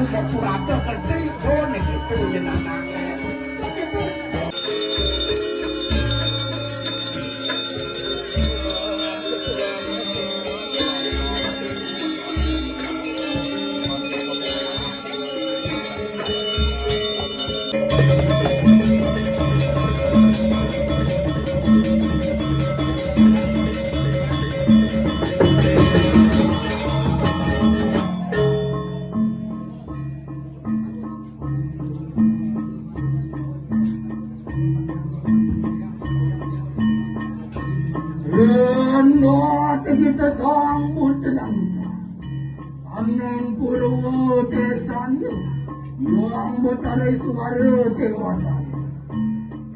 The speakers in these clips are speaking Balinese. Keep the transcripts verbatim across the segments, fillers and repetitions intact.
Pura-pura kentri, oh, nih, itu jenengan. Enda kita sambut tetamu. Anang Purwa Desanya, Hyang Betara Suara Dewata.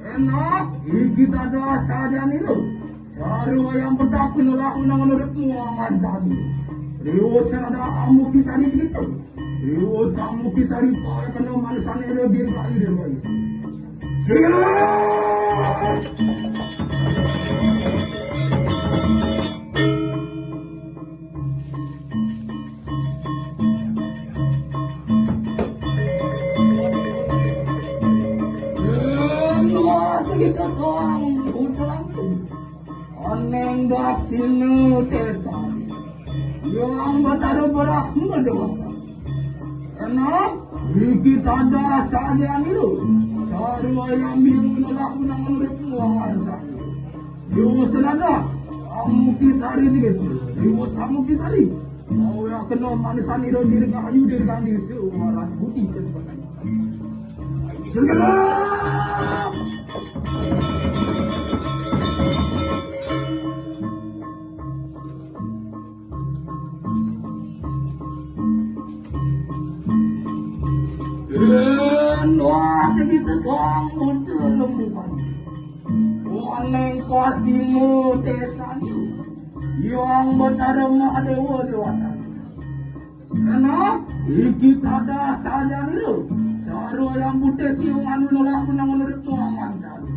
Enak, iki tada sajanira. Cara wayang petak pinolah unang uripmu angan sami. Riwus ada amuk disari begitu. Riwus amuk disari pawai kena manusanira dirgayu dirgayu. Sila! Luar kita seorang putra. Aneng daksina desa. Yang Batara Brahma Dewata. Enak, iki tada sajanira. Cara wayang bingung nolak unang uripmu angan sami. Yo senada, amuk disari digetu. Yo samuk disari. Mau ya kena manusanira dirgahayu dirgandhi sewaras budi kesukaan. Senggelam. Wah, kita sambut lembu padi. Oneng pasimo desanya. Yang Batara Mahadewa Dewata. Enak, iki tada sajanira. Cara yang putih siung anu nolak menang menurut tuangan sari.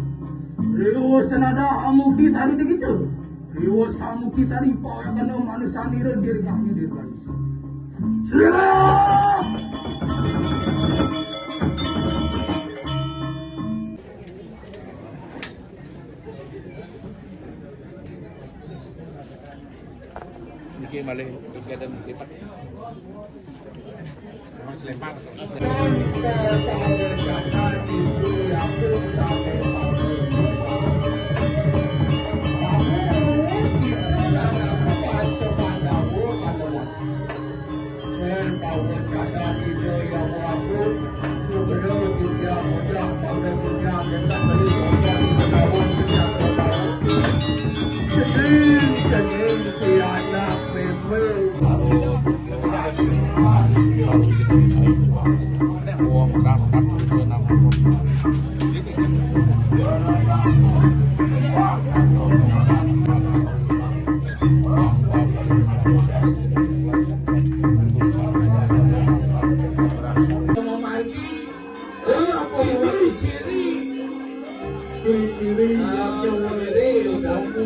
Riwus senada amuk disari digitu. Riwus amuk disari pawai kena manusanira dirgahayu dirgahayu. Sila! Niki malih kegiatan lipat. Selempang. Ciri-ciri yang jawara.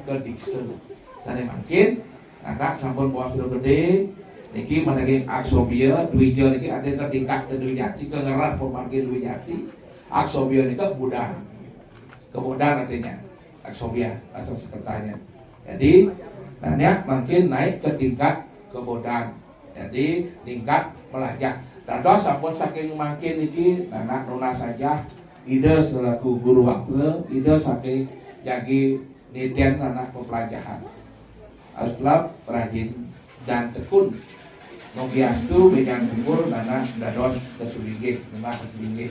Ke dikse. Sane mangkin, anak sampun baos jero gede, niki madaging aksobia, dwija niki ade ke dikak ke dwijati, ke ngerah pemargi dwijati, aksobia nika budal. Kebodan artinya, aksobia, bahasa sekertanya. Jadi, nanya mangkin naik ke tingkat kebodan. Jadi, tingkat melajah. Dados sampun saking mangkin niki, anak nunas saja, Ida selaku guru waktu, Ida saking jagi nitien anak pepelajahan. Harus tetap rajin dan tekun. Mogiastu bejan umur nana dados kesulinggih, nana kesulinggih.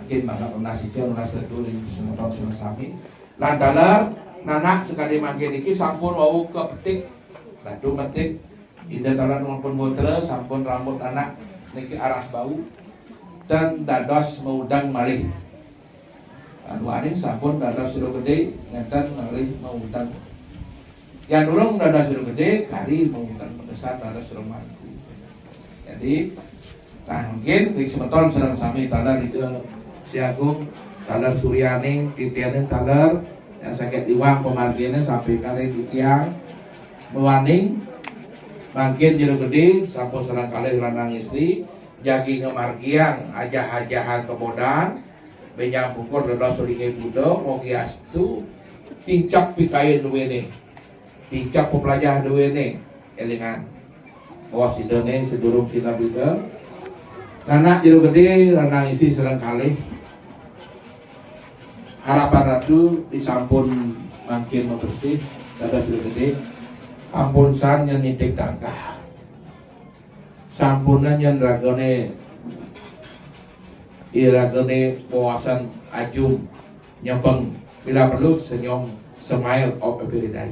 Mangkin mangga nunas ica, nunas tetu ring semeton sareng sami. Lan taler, nanak sakadi mangkin niki sampun wau kepetik, ratu metik, Ida taler maupun putra, sampun rambut anak niki aras bau, dan dados maudeng malih. Duaning sampun dados jero gede, ngenten malih maudeng. Yan durung dados jero gede, kari maudeng pedesan dados jero mangku. Jadi, nah, mungkin ring semeton sareng sami taler Ida Siagung, taler Suryani, titianin taler, yang sakit iwang pemargiannya sampai kali titiang, mewaning, mangkin jero gede, sampun serang kalih lanang istri, jagi ngemargiang ajah-ajahan kebodan, benjang pungkur dados sulingge Buddha, mogi astu, tincak pikayen duwene. Tincak peplajah duwene, elingan. Bos idene sedurung sinab ida. Nanak jero gede, lanang isi sereng kalih. Harapan Ratu disampun mangkin mabersih, dados jero gede. Ampun san nyen nitih tangkah. Sampunan nyen ragane, iragane wawasan ajum. Nyempeng, bila perlu senyum, smile of every day.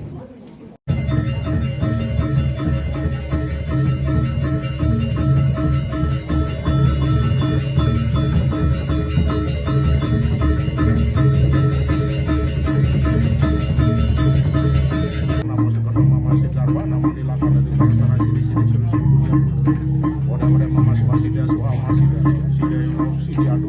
Namo sekedar mama sedarwa, namo dilakukan dari sana-sana sini-sini, sini-sini. Ora-ora mama swasida, swaha masida, sida yang sida adu.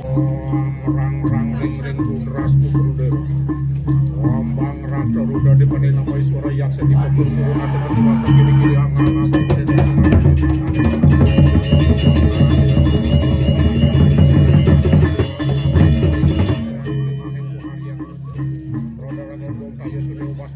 Om rang rang ring ring rudras putru dewa. Om bang rang garuda dipane nama iswara yaksa dipekun turun atau ketiwa kiri kiri angga angga putri dewa. Roda roda dong kaya sudah upas.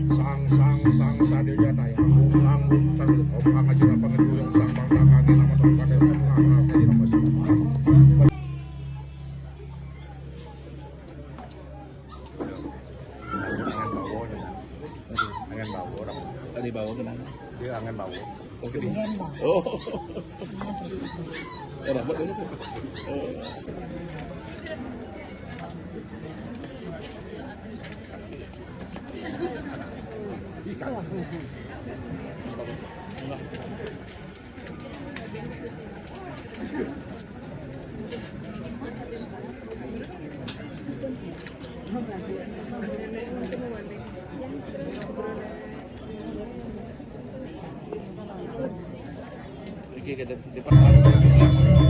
Sang, sang, sang, sadaya daya. Om, sang, om, sang, om, pangajura, pangajura, sang, bang, sang, angin, nama, sang, pada, sang, sang, angin, nama, sang. Angin bawor. Tadi bawor kenapa? Dia angin bawor. Oh, gede. Oh. Ora, buat ini tuh. Oh. Iki kita di depan.